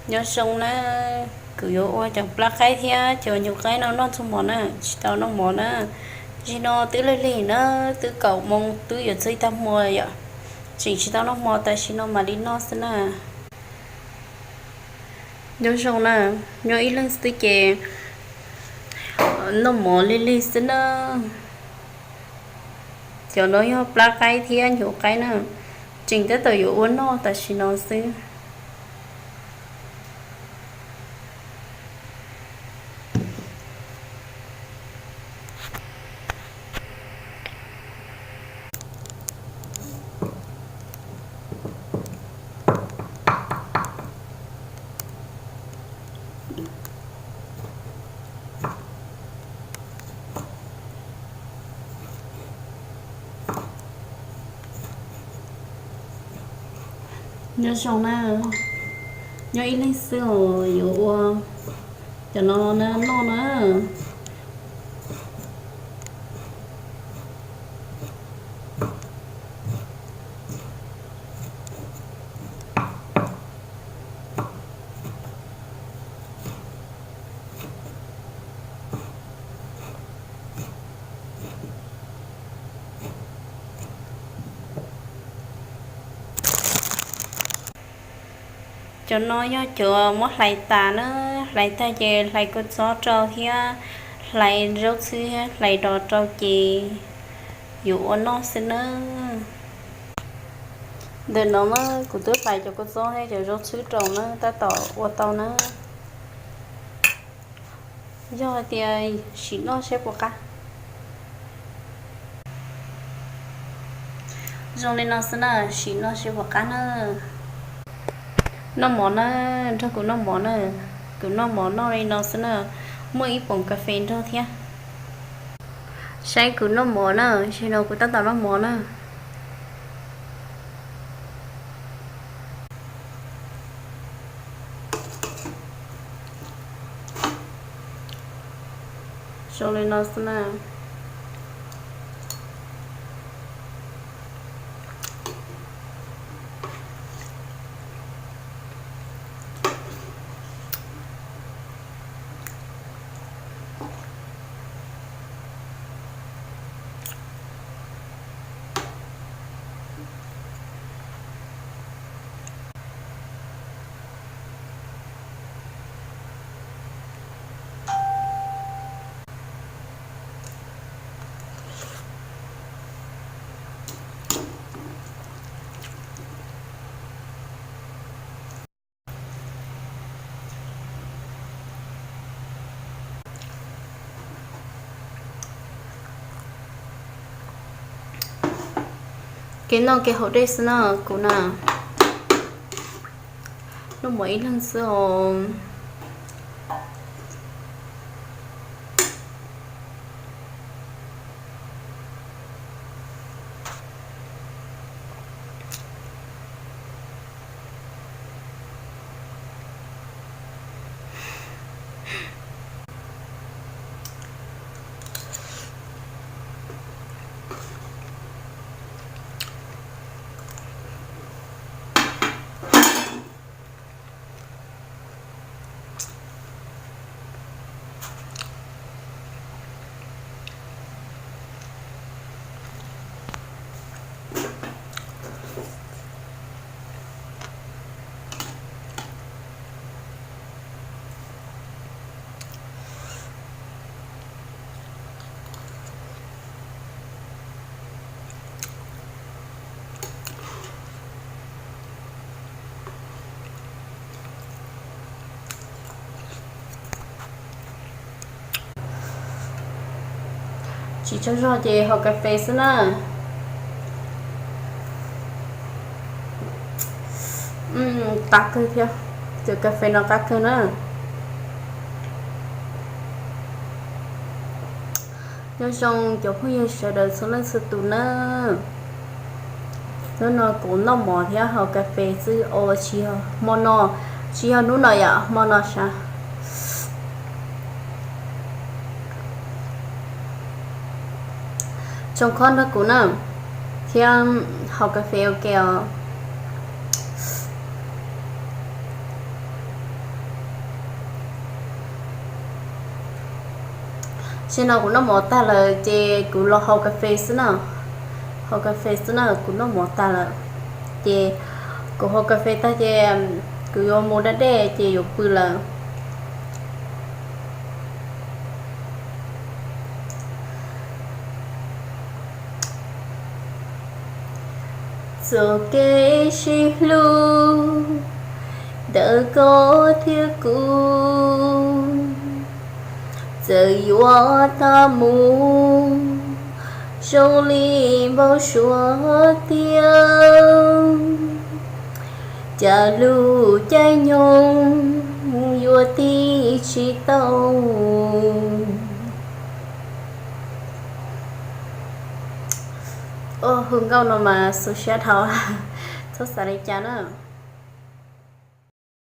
Nyob zoo na, kuv yuav ua cov plab qaib thiab cov nyuj qaib no noj txog mov na, tsis tau noj mov na. Tam sim no twb lig lig na, twb kaum moos twb yuav txog ib tag hmo yom, tseem tsis tau noj mov, tam sim no mam li noj xwb na. Nyob zoo na, nyob ib leeg xwb ces noj mov lig lig xwb na. Cov no yog plab qaib thiab nyuj qaib na, tseem tab tom yuav ua noj tam sim no xwb. Nyob zoo na, nyob ib leeg xwb os, yuav ua cov no na noj na. Cov no yog cov muab hlais tas na, hlais tag ces hlais kua txob rau thiab hlais zaub txhwb thiab hlais dos rau ces yuav ua noj xwb na. Ntawm no mas kuv twb hlais cov kua txob thiab cov zaub txhwb rau na, tab tom ua tau na. Yog hais tias sim noj seb puas qab. Zoo li no xwb na, sim noj seb puas qab na. Noj mov na, nrog kuv noj mov na. Kuv noj mov noj li no xwb na, muaj ib poom kas fes nrog thiab. Saib kuv noj mov na, tam sim no kuv tab tom noj mov na. Zoo li no xwb na. Kev noj kev haus dej xwb na kuv na. Noj mov ib leeg xwb os. Tsis tsaug zog ces haus kas fes xwb na. Qab kawg thiab, cov kas fes no qab kawg na. Nyob zoo cov phooj ywg sawv daws txhua leej txhua tus na. Hnub no kuv noj mov thiab haus kas fes xwb os, tsis yog hmo no, tsis yog hnub no yom, hmo no sav. Tsoom khob nrog kuv na, thiab haus kas fes ua ke os. Tsam no kuv noj mov tag lawm ces kuv los haus kas fes xwb na. Haus kas fes xwb na, kuv noj mov tag lawm. Ces kuv haus kas fes tag ces kuv yuav mus da dej ces yuav pw lawm. Txoj kev sib hlub ntawm koj thiab kuv, txawm yuav tag mus zoo li npau suav tiag, cas lub caij nyoog yuav tiv tsis tau. Hu nkauj no mas xu siab dhau, txhob xav li cas na.